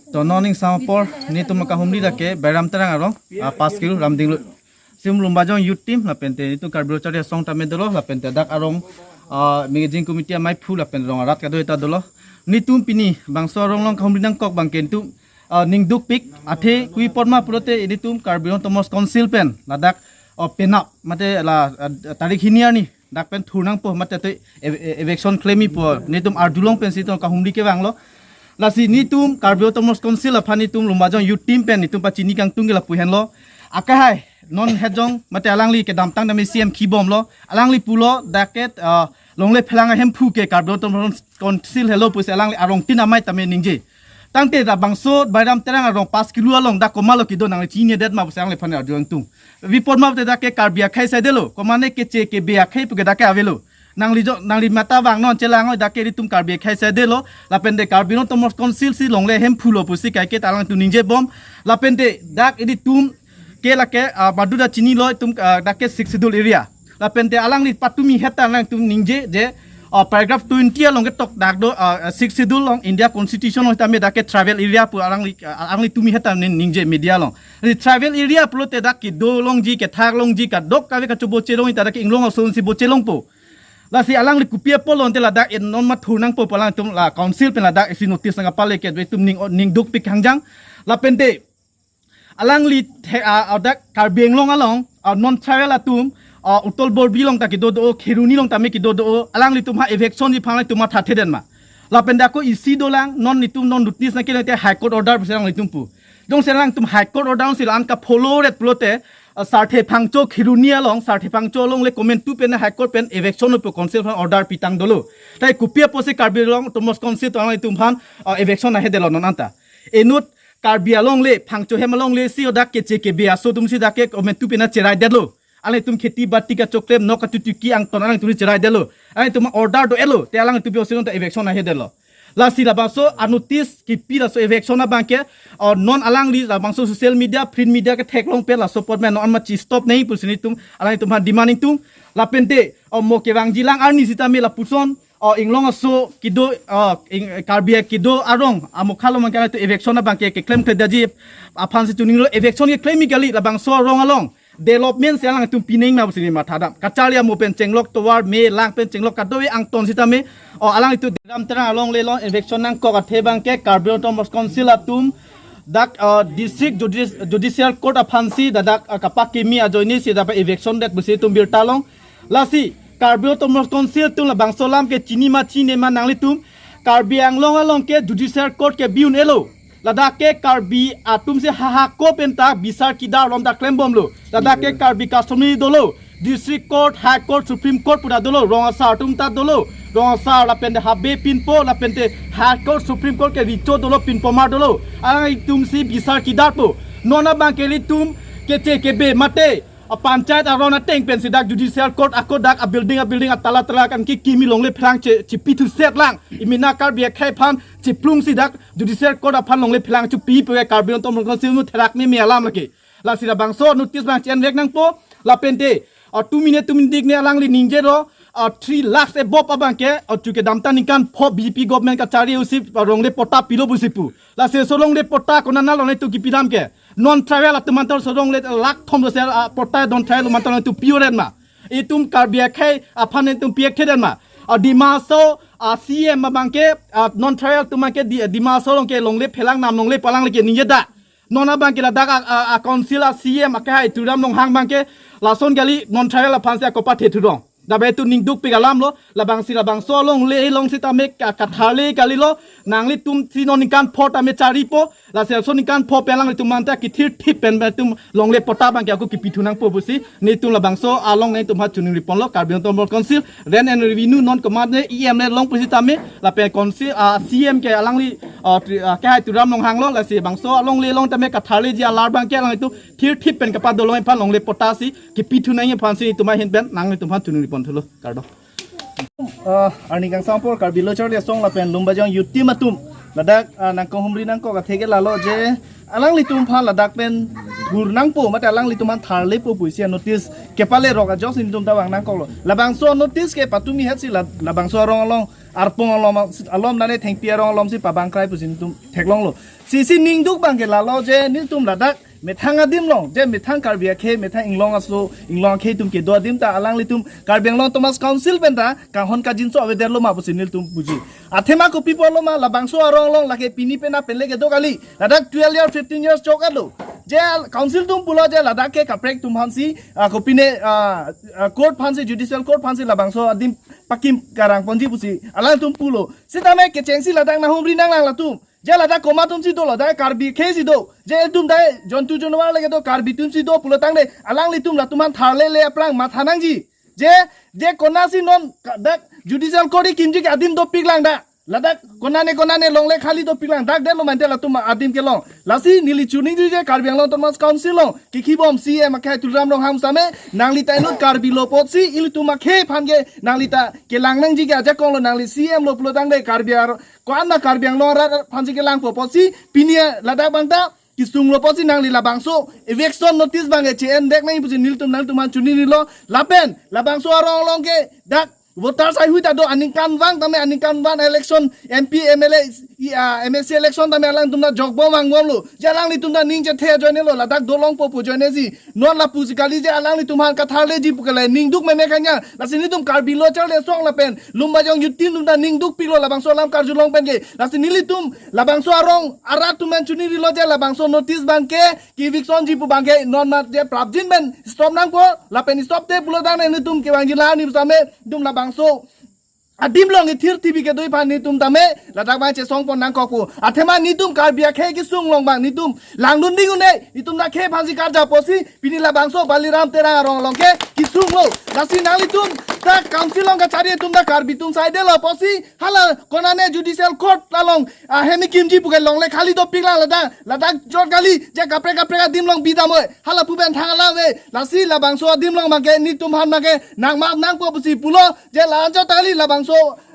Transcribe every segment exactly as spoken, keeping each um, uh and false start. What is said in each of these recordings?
To non ning sang apor netum akahumri dak ke Bairam Terang arong, ah, pas kilo Ramdinglu. Sim Lumbajong Youth Team, lapente netum Karbi Lo Charli Asong tame dolo, lapente dak arong, ah, Managing Committee amei phu, lapente rong arat kado-i ta dolo. Netum pini bangso arong along kahumri nangkok abang ke netum, ah, ning dukpik, athe kopi apot ma pulote netum Karbi Anglong Autonomous Council pen ladak, ah, penap mate la, ah, tarik hini arni dak pen thur nangpo mate te ev-, ev-, eviction klem-ipo, netum arjulong pensi netum kahumri kevanglo. Lasi netum Karbi Autonomous Council aphan netum Lumbajong Youth Team pen netum pachini kangtung ke lapu henlo. Akahai non hejong mate alangli kedamtang tame C M kibomlo. Alangli pulo dak ke, ah, longle phelang ahemphu ke Karbi Autonomous Council helo pusi alangli arongtin amei tame ningje. Tangte labangso Bairam Terang arong pas kilo along dak komatlo kedo nangli chininedet ma pusi alangliphan arju nangtung. Kopi apot ma pulote dak ke Karbi akhei saidelo, komane keche kebe akhei pu ke dak ke avelo. Nangli jo, nangli matha vang non chelang-oi, dak ke netum Karbi akhei saidelo, lapente Karbi Anglong Autonomous Council si longle ahemphulo pusi kaike ta alangtum ningjebom, lapente dak netum ke lake, ah, badu ta chinilo netum, ah, dak ke Sixth Schedule area. Lapente alangli patumi het ta alangtum ningje je, ah, paragraph twenty along ketok dak do, ah, Sixth Schedule along India Constitution along tame dak ke tribal area pu alangli, ah, alangli tumi het ta ning-, ningje media along. Di tribal area pulote dak kedo longji, kethak longji, kadokave kachoboche longji ta dak ke inglong ason si boche longpo. Lasi alangli kopi apot lo ante ladak en non ma thur nangpo pu alangtum la council pen ladak isi notice nangkapale ke netum ning, ning dukpik hangjang. Lapente alangli the, ah, ah, dak Karbi Anglong along, ah, non tribal atum, ah, Utol Borbi along ta kedo do, Kheroni along tame kedo do, alanglitum ha eviction ji aphan alangtum mathathedet ma. Lapente ako isi dolang, non netum non notice nangkele te High Court order pusi alanglitum pu. Jongsi alangtum High Court order si la-an kafollow-ret pulote, ah, Sarthe Phangcho Kheroni along, Sarthe Phangcho along le komantu pen High Court pen eviction pu council aphan order pitang dolo. Tai kopi apotsi Karbi Anglong Autonomous Council atum alangtum aphan, ah, eviction ahedetlo non anta. Inut Karbi along le, Phangcho hem along le si odak keche kebe aso atum si dak ke komantu pen cheraidetlo. Alangtum kheti bati kachoklem, nok katutuki angton alangtum cheraidetlo. Alangtum order do-etlo, te alangtum pi osi non ta eviction ahedetlo. Lasi labangso a notice kipi laso eviction abang ke, ah, non alangli labangso social media, print media ketheklong pen laso apot me non ma chistop nangji pusi netum alangtum aphan demand nangtung. Lapente, ah, mo kevangji lang arni sitame lapuson, ah, inglong aso kedo, ah, ing-, Karbi kedo arong amokha along abang ke alangtum eviction abang ke keklemkledetji aphansi chininglo, eviction keklem-i kali, labangso arong along development si alangtum pinang ma pusi ne mathadam. Kacharli amo pen chenglok, tovar me lang pen chenglok, kadokave angton sitame, o, alangtum Bairam Terang along le along eviction nangkok athe abang ke Karbi Autonomous Council atum dak, ah, District Judis-, Judicial Court aphansi dak, ah, kapakimi ajoine si dak eviction det pusi netum birta long. Lasi Karbi Autonomous Council atum labangso alam ke chini ma chinine ma nanglitum, Karbi Anglong along ke Judicial Court ke bi un-elo. Ladak ke Karbi atum si ha ha ko pen ta bisar kidar lom ta klembomlo. Ladak ke Karbi customary dolo, District Court, High Court, Supreme Court pu ta dolo, rong asar atum ta dolo, rong asar lapente habe pinpo, lapente High Court, Supreme Court ke recho dolo, pinpomar dolo. Alangtum si bisar kidarpo. Non abang ke netum keche kebe mate a panchayat aron ateng pensi dak Judicial Court ako dak a building, a building atala tala kan kekimi longle phelang che, chepithuset lang. Imina Karbi akhei aphan cheplungsi dak Judicial Court aphan longle phelang chepi pu ke Karbi Anglong Autonomous Council atum therak meme alam lake. Lasi labangso notice abang chen vek nangpo, lapente, ah, tumine tumindik ne alangli ningjelo, ah, three lakhs above abang ke, ah, chu kedamtang ningkan pho B J P government kacharli ahut si, ah, longle patta pilo pusi pu. Lasi laso longle patta konat along netum kipidam ke. Non tribal atum anta laso longle lakh thom do sel, ah, patta non tribal atum anta netum pi-odet ma. Itum Karbi akhei aphan netum pi-ekthedet ma. Ah, Dima Hasao, ah, C M abang ke, ah, non tribal atum abang ke di, Dima Hasao along ke longle phelang nam longle palang lake ningjedak. Non abang ke ladak a, a, a council a C M akehai Tuliram Ronghang abang ke lason kali non tribal aphansi ako pathe thurong. Dabe tu ning dukpik alamlo, labangsi labangso alongle along sitame ka, katharle kalilo, nanglitum si non ningkan pho tame charlipo, lasi laso ningkan pho pen alanglitum anta kithirthip pen tum longle patta abang ke ako kipithu nangpo pusi, netum labangso along netum ha chiningri ponlo, Karbi Anglong Autonomous Council, Rent and Revenue non komatne E M le long pusitame, lapen council, ah, C M ke alangli, ah, tri-, ah, kehai Tuliram Ronghang lo, lasi bangso alongle along tame katharleji alar abang ke alanglitum thirthip pen kapadolong aphan longle patta si kipithu nangji aphansi netum ahin pen nanglitum aphan chiningri ponthulo, kardom. Ah, arni kangsam apor Karbi Lo Charli Asong lapen Lumbajong Youth Team atum ladak, ah, nangkahumri nangkok athe ke lalo je, alanglitum aphan ladak pen thur nangpo mate alanglitum aphan tharlepo pusi notice kepale rok ajok si netum ta vang nangkoklo. Labangso notice ke patumi hetsi la, labangso arong along, arpong along, along nane thengpi arong along si pabang krai pusi netum theklonglo. Sisi ningduk abang ke lalo je netum ladak methang adim along, je methang Karbi akhei, methang inglong aso, inglong akhei atum kedo adim ta alanglitum Karbi Anglong Autonomous Council pen ta kanghon kajinso avedetlo ma pusi nelitum puji. Athema kopi apotlo ma, labangso arong along lake pini pena pen le kedo kali. Ladak twelve years, fifteen years chok-etlo. Je council atum pulo je ladak ke kaprek atum aphansi, ah, kopine, ah, ah, court aphansi, judicial court aphansi labangso adim pakim karang ponji pusi alanglitum pulo. Sitame kechengsi ladak nahumri nanglang latum. Je ladak komat atum si dolo, dai Karbi akhei si do. Je etum dai jontu jonwar le kedo, Karbi atum si do pulo tangte, alanglitum latum aphan tharle le aphrang matha nangji. Je, je konatsi non ka-, dak judicial court kimji ke adim dopiklang dak. Ladak konane konane longle khali dopiklang, dak detlo mante latum adim kelong. Lasi neli choningri je Karbi Anglong Autonomous Council along kikhi bom C E M akhei Tuliram Ronghang sitame, nangli ta inut Karbi lo apotsi ilitum akhei aphan ke nangli ta kelang nangji ke ajakong lo, nangli C E M lo pulo tangte Karbi ar-, ko-an ma Karbi Anglong arat aphansi kelangpo apotsi pini ladak abang ta kesunglo apotsi nangli labangso eviction notice abang ke che-endek nangji pusi nelitum nangtum aphan choningrilo. Lapen labangso arong along ke dak voters ahui ta do, aningkanvang tame, aningkanvang election M P, M L A, i, ah, M A C election tame alangtum ta jokbom vangbomlo. Je alanglitum ta ning chethe ajoinelo, ladak dolongpo pu ajoine si. Non lapusi kali je alanglitum aphan katharleji pu ke le ningduk meme kanya. Lasi netum Karbi Lo Charli Asong lapen Lumbajong Youth Team atum ta ningdukpiklo labangso alam karjulong pen ke. Lasi nelitum labangso arong arat atum pen choningrilo je labangso notice abang ke, ke-evictionji pu abang ke non mat je prapjin pen stop nangpo, lapen stop te pulo tangte netum kevangji la ni sitame netum labangso adim along ithir thibi kedo aphan netum tame ladak abang chesongpon nangkokpo. Athema netum Karbi akhei kesung along abang netum langdun ding un-e, netum ta akhei aphansi karja apotsi pini labangso Baliram Terang arong along ke kesunglo. Lasi nanglitum ta council along kachari atum ta Karbi atum saidelo apotsi hala konane judicial court along ahem kimji pu ke longle khali dopiklang ladak, ladak jot kali, je kaprek kaprek adim along bidam oi, hala pu pen thang alam ave. Lasi labangso adim along abang ke netum aphan abang ke nangmap nangpo pusi pulo. Je la-an chot kali labangso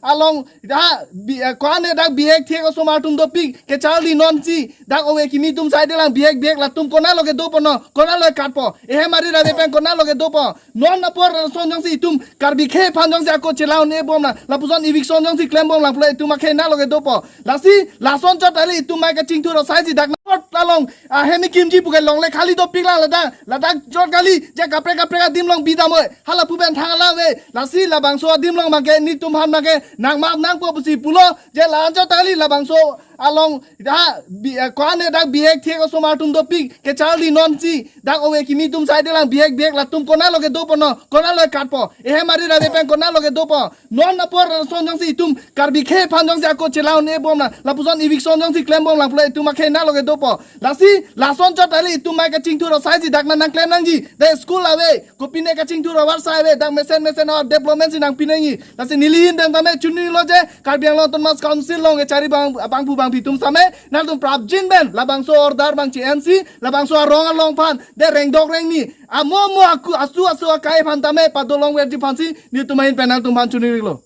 along dak bi-, eh, ko-an ne dak bihek thek osomar atum dopik kacharli nonsi dak ove kimi atum saidelang bihek bihek, latum konatlo kedopo, non konatlo katpo, ehem arit ave pen konatlo kedopo. Non apor lason jongsi itum Karbi akhei aphan jongsi ako chelang un-e bomlang, lapuson eviction jongsi klembomlang pulo itum akhei nalo kedopo. Lasi lason chot kali itum mai kachingthur asaisi dak na along ahem kimji pu ke longle khali dopiklang ladak, ladak jot kali, je kaprek kaprek adim along bidam oi, hala pu pen thang alam ave. Lasi labangso adim along abang ke netum aphan abang ke nangmap nangpo pusi pulo. Je la-an chot kali labangso along dak bi-, eh, ko-an ne dak bihek thek osomar atum dopik kacharli nonsi dak ove kimi atum saidelang bihek bihek, latum konatlo kedopo, non konatlo katpo, ehem arit ave pen konatlo kedopo. Non apor lason jongsi itum Karbi akhei aphan jongsi ako chelang un-e bomlang, lapuson eviction jongsi klembomlang pulo itum akhei nalo kedopo. Lasi lason chot kali itum mai kachingthur asaisi dak na nangklem nangji. Dak school ave, kopine kachingthur avarsai ave, dak mesen mesen a-development si nangpi nangji. Lasi neli ahin pen tame choningrilo je Karbi Anglong Autonomous Council along kachari abang, abangphu abangphi atum sitame, nangtum prapjin pen labangso order abang che-ensi labangso arong along aphan de rengdok rengni amo mo aku asu asu akai aphan tame padolongverji aphansi netum ahin pen nangtum aphan choningrilo.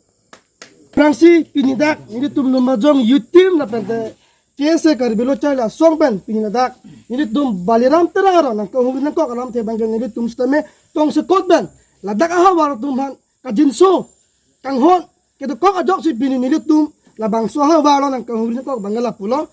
Aphrangsi pini dak nelitum Lumbajong Youth Team lapen te K S A Karbi Lo Charli Asong pen pini ladak nelitum Baliram Terang arong nangkahumri nangkok alamthe abang ke nelitum sitame tongsekot pen ladak ahavar atum aphan kajinso kanghon kedokok ajoksi pini nelitum labangso ahavar along nangkahumri nangkok abang ke lapulo.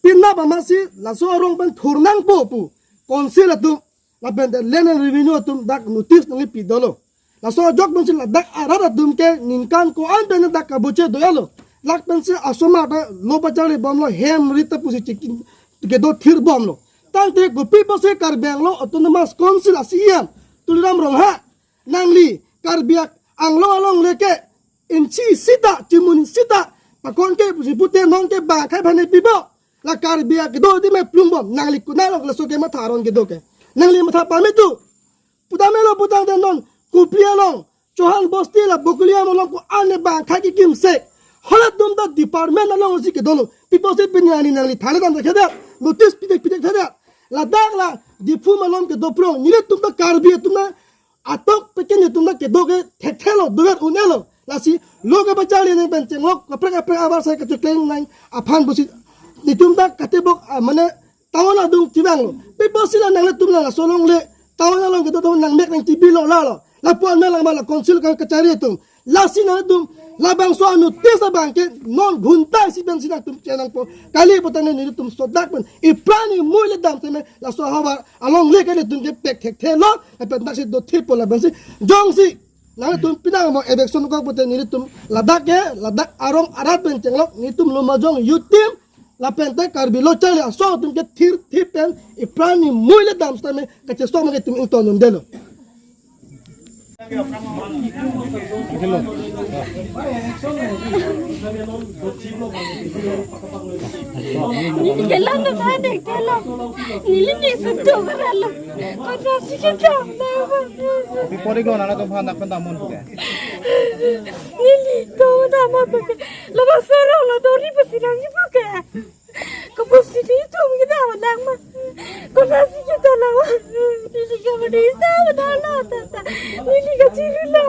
Pini abang masi laso arong pen thur nangpo pu council atum lapen te Land and Revenue atum dak notice nangpi dolo. Laso ajok pensi ladak arat atum ke ningkan ko-an pen dak kabuche doyalo. Lak pensi asomar ta lo pacharli bomlo, hem rit ta pusi chikin kedo thir bomlo. Tangte kopi apotsi Karbi Anglong Autonomous Council a-C E M Tuliram Ronghang, nangli Karbi Anglong along le ke inchi sita, chimun sita pakon ke pusi pute non ke bang akhei aphan ne pipo. La Karbi akedo adim plungbom, nangli konatlo laso kematha aron kedo ke. Nangli matha pame tu. Pudamelo pudang te non, Kopili along, Chauhan Bosti la Bokulia along ko-an ne bang akhei kekimsek. Hala atum ta department alongsi kedolo. Pi apotsi pini ani nangli thale dam thekthedet, notice pidek pidek thedet. Ladak la Diphu malom kedo prong, nelitum ta Karbi atum na atok peken atum na kedo ke thekthelo, dover un-elo. Lasi lo kepacharli nang pen chenglok kaprek kaprek avarsai kacheklem nang aphan pusi netum ta katebok, ah, mane town adung chevanglo. Pi apotsi la nanglitum la laso alongle town along kedo atum nangmek nangchebilo lalo. Lapu-an me lang ma la council ka kachari atum. Lasi nanglitum labangso notice abang ke non ghunta isi pensi nangtum chenangpo. Kali putang nelitum sodak pen ipran imui le dam tame laso ahavar alongle ke nelitum ke pek thekthe lo. Lapen daksi dothippo labangsi jongsi nanglitum penang mo eviction kok pute nelitum ladak ke, ladak arong arat pen chenglok nelitum Lumbajong youth team lapen te Karbi Lo Charli Asong atum ke thirthip pen ipran imui le dam tame kachesong ma ke itum ingtonnondelo. Neli kelang na thade kelang. Neli ni sutu keralo. Kota si kelang na. Pi apot iklo nanglitum aphan dak pen damnon puke. Neli to dam puke. Labangso arong lo dori pasi nangji puke. Kopusi nelitum kedam lang ma. Konatsi kedam lang ma. Neli ke madi sa kedam lang ta ta. Neli kachirilo.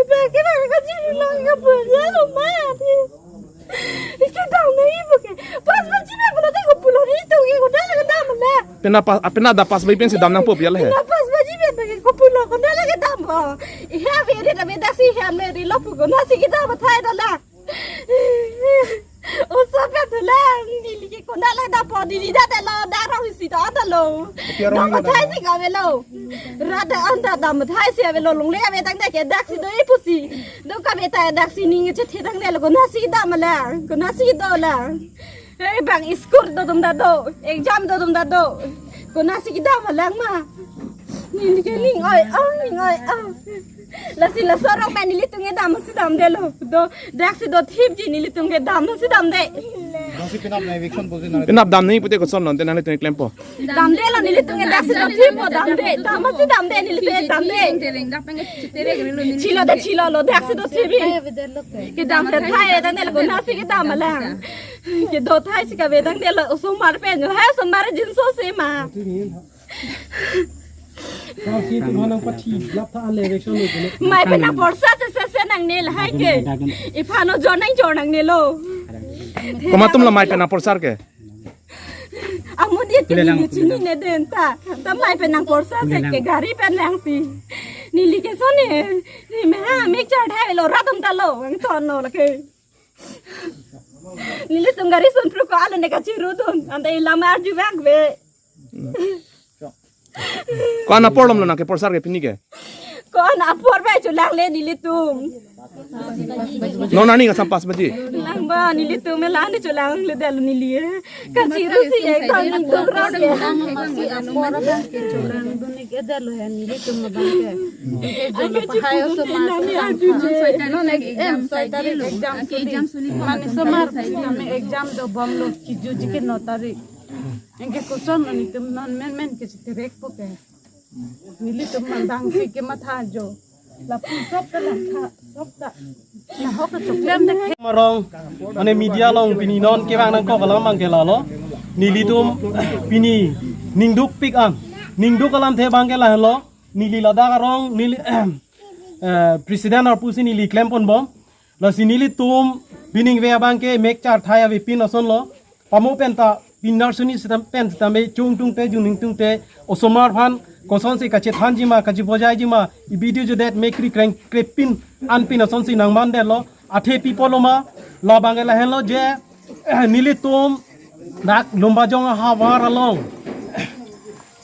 Bang ke bang kachirilo ke punya lo ma. Kedam nangji puke. Pas baji na pulo te ko pulo nelitum ke kodam kedam lang. Pina pas, pina adap pas baji pensi dam nangpo pi ala he. Pina pas baji pen ke ko pulo kodam kedam po. Ihe ave ri ta ave daksi ihe me rilo pu konatsi kedam athai dala. Oso pen thulang, neli ke konat le dampo, neli dak damlo, dak arong isi ta damlo. Kopi arong dam lo athai damlo? Si kavelo. Rat dak an ta dam athai si avelo, longle ave tangte ke daksi do-e pusi. Dok kave ta daksi ning chethe tangte lo, konatsi dam lang, konatsi do lang. Eh, bang school do dum ta do, exam do dum ta do. Konatsi dam lang ma. Neli ke ning oi, oh, ning oi, oh. Lasi laso arong pen nelitum ke damsi damdelo. Do, daksi dothipji nelitum ke damsi damde. Jongsi penap na eviction pusi na. Penap dam nangji pute kosonlo te nanglitum keklempo? Damdelo nelitum ke daksi dothippo damde. Damsi damde nelitum ke damde. Chilo de chilolo daksi dothipji. Kedam athai damdelo konatsi kedam lang. Kedo athai si kave damdelo osomar pen. Hai osomar jinso si ma. Kangsi itum aphan nangpathi lap tha ale election lo kene. Mai pen nangporsar se se se nangne lahai ke. Iphan ojor nangjor nangnelo. Komat atum lo mai pen nangporsar ke? Amonit ke neli chinine den ta. Ta mai pen nangporsar se ke gari pen nangsi. Neli ke sone. Ni me ha mik char thai lo rat atum ta lo. Ang ton no lake. Nelitum gari sunpru ko alo ne kachirudun. Anta ilam arju bak be. Ko-an apor lom lo nangkeporsar ke pini ke? Ko-an apor ba chulang le nelitum. Non arni kasam pas baji. Lang ba nelitum me lang ni chulang le dal neli. Kachiru si ek ton nelitum ras ya. Masi apor abang ke chulang dun ik edar lo ya nelitum abang ke. Ke jolo pahai osomar. Non ek exam soi tarik exam suli. Mane osomar kami exam dobom lo kijuji ke no tarik. Anke kosonlo nelitum non menmen ke chitrekpo ke. Nelitum mandang si kematha jo. Lapu sop ta langtha, sop ta. Nahok kechoklem de. Arong, mane media along pini non kevang nangkok alam abang ke lalo. Nelitum pini ningdukpik an. Ningduk alamthe abang ke lahelo. Neli ladak arong, neli, eh, president arpu si neli klemponbom. Lasi nelitum pining ave abang ke mek char thai avepin asonlo. Pamo penta pinarso ni sitame pen sitame chungtungte juningtungte osomar aphan kosonsi kachethanji ma kachibojaiji ma i video jodet mekri krengkrepin anpin asonsi nangmandetlo. Athe pi apotlo ma labang ke lahenlo je, eh, nelitum dak Lumbajong ahavar along.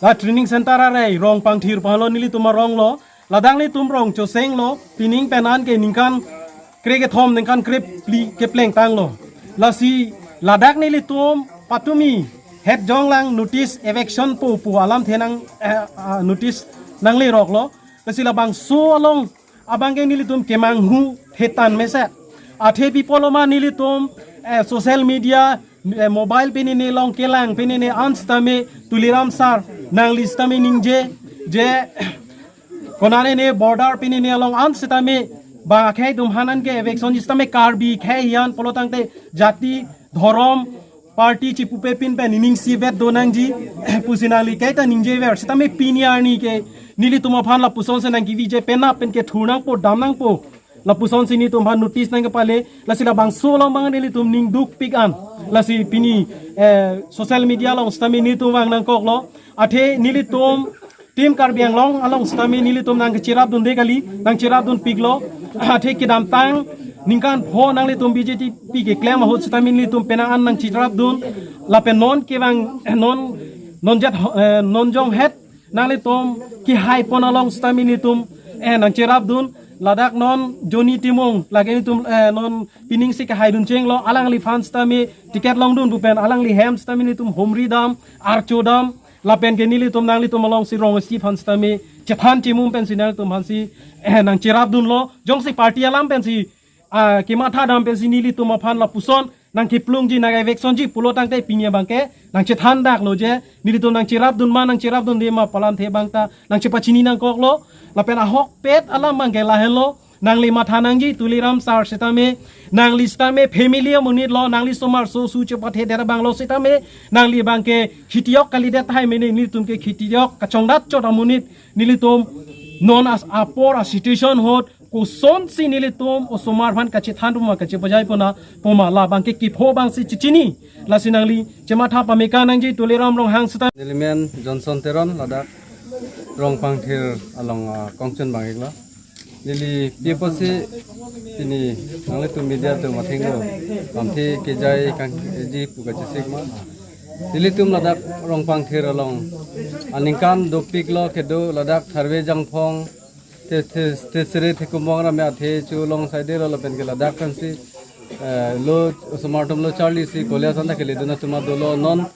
La training center are rong pangthir pahalo nelitum arong lo. Ladak nelitum rong chosenglo, pining pen an ke ningkan krekethom ningkan krephli keplengtanglo. Lasi ladak nelitum patumi het jonglang notice eviction pu pu alamthe nang, eh, ah, notice nangleroklo. Lasi labangso along abang ke nelitum kemanghu hetan mese. Athe pi apotlo ma nelitum, eh, social media, eh, mobile pen ne along kelang pen ne an sitame Tuliram sir nangli sitame ningje je konane ne border pen ne along an sitame bang akhei atum aphan an ke eviction sitame Karbi khei hian pulo tangte jati dhorom party chipupepin pen ining sivet do nangji pusi nangli kaita ningjever sitame pini arni ke nelitum aphan lapuson si nangkeviji penap pen kethur nangpo dam nangpo. Lapuson si nelitum aphan notice nangkepale, lasi labangso along abang nelitum ning dukpik an. Lasi pini, eh, social media along sitame nelitum vang nangkoklo. Athe nelitum Team Karbi Anglong along sitame nelitum nangkecherapdunde kali, nangcherapdunpiklo. Athe kedamtang ningkan pho nanglitum B J P keklem ahut sitame nelitum penang an nangcherapdun. Lapen non kevang, non, non jat, eh, non jonghet nanglitum kehaipon along sitame nelitum, eh, nangcherapdun. Ladak non Johnny Timung, lake nelitum, eh, non pining si kehaidun chenglo, alangliphan sitame ticket longdun pu pen alangli hem sitame nelitum humridam, archodam, lapen ke nelitum nanglitum alongsi rong isi aphan sitame chethan chimum pensi nanglitum aphansi, eh, nangcherapdunlo. Jongsi party alam pensi, ah, kemathadam pensi nelitum aphan lapuson nangkeplungji, nang-evictionji pulo tangte pini abangke nangchethandaklo je, nelitum nangcherapdun ma, nangcherapdunde ma, palanthe abangta nangchepachini nangkoklo. Lapen ahokpet alam abangke lahenlo, nangli matha nangji, Tuliram sir sitame, nangli sitame family amonit lo, nangli somar so su chepathedet abang lo sitame, nangli abangke khitiyok kalidet tahai mene, nelitum ke khitiyok kachongdat chot amonit, nelitum non as apor a situation ahut, kosonsi nelitum osomar aphan kachethan puma, kachepajai puna puma, labangke kipho abangsi chechini. Lasi nangli chematha pameka nangji, Tuliram Ronghang sita. Nelimen Johnson Teron, ladak Rongpangthir along, ah, kongchun bang-iklo. Neli pi apotsi pini nanglitum media atum athengno lamthe kejai kangji pu kachesik ma. Nelitum ladak Rongpangthir along aningkan dopiklo kedo, ladak tharve jangphong, te, te, te sere te kumong rame athe chu long side lo, lapen ke ladak pensi, eh, lo osomar atum lo charlisi college anta keledun atum ta dolo, non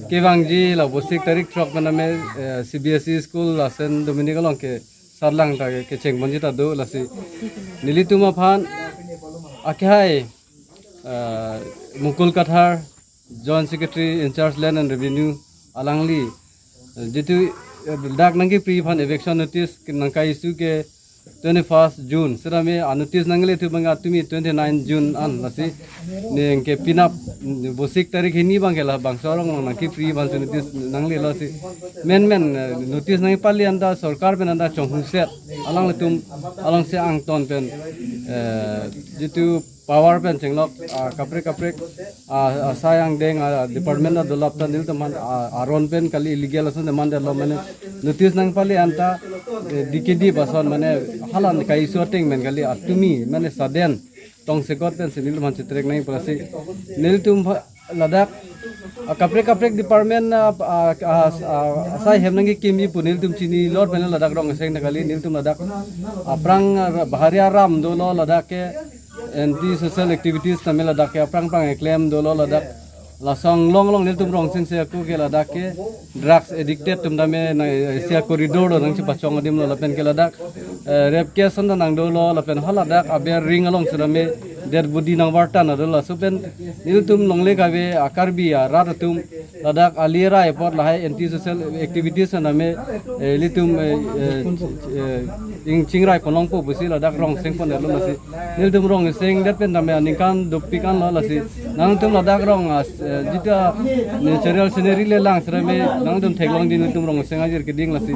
kevangji la Vosik tarik throk pen ame, eh, C B S E school la Saint Dominic along ke sarlang ta ke, kecheng ponji ta do, lasi nelitum aphan akehai, eh, Mukul Kathar, Joint Secretary in charge Land and Revenue, alangli, eh, jitu, eh, dak nangkepri aphan eviction notice ke nangkai-issue ke twenty-first June. Sitame a notice nangle thu bang atumi twenty-nine June an, lasi ningke penap, mm, Vosik tarik hini abangke labangso arong nangkepri aphansi notice nanglelo si. Menmen, eh, notice nangpali anta sorkar pen anta chonghuset, alanglitum alongsi angton pen, eh, jitu power pen chenglok, ah, kaprek kaprek, ah, ah, asai angdeng, ah, department ta dolap ta nelitum aphan, ah, aron pen kali, illegal ason demand lo mane notice nangpali anta, eh, D K D ason mane hala kai-issue ateng pen kali, atumi mane sudden tongsekot pensi nelitum aphan chetrek nangji pu lasi nelitum aphan ladak, ah, kaprek kaprek department, ah, ah, ah, ah, asai hem nangkekimji pu nelitum chinilo pen ladak rong aseng ta kali, nelitum ladak aphrang, ah, bahari aram dolo, ladak ke anti social activities tame ladak ke aphrang aphrang keklem dolo, ladak lason along along nelitum rong asengsi ako ke ladak ke drugs addicted atum tame na, eh, isi a-corridor lo nangchepachong adim lo, lapen ke ladak, eh, rape case ason ta nangdolo, lapen ha ladak aber ring along sitame dead body nangvartan dolo, laso pen nelitum longle kave a-Karbi arat atum ladak ali rai apot lahai anti social activities tame, eh, ilitum, eh, eh, eh, ing chingrai ponlongpo pusi ladak rong aseng pondetlo, lasi nelitum rong asengdet pen tame aningkan dopik anlo, lasi nangtum ladak rong as, eh, jita natural scenery le lang sitame nangtum theklongji nelitum rong aseng ajir keding, lasi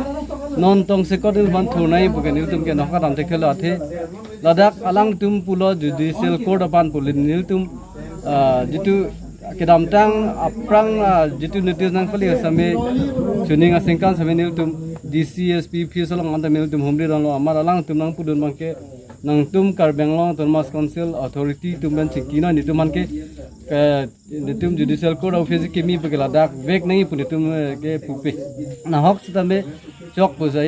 non tongsekot nelitum aphan thurnai pu ke nelitum ke nokha dam theklonglo athe. Ladak alangtum pulo judicial court aphan pu nelitum, ah, jitu kedamtang aphrang, ah, jitu notice nangpali sitame chuning asengkan sitame nelitum D C, S P, P S along anta nelitum humridamlo, amat alangtum nangpudun abangke nangtum Karbi Anglong Autonomous Council authority atum pen chingki non, nelitum aphan ke, ke nelitum judicial court office kimi pu ke ladak vek nangji pu nelitum, eh, ke pupe. Nahok sitame chok pu jai.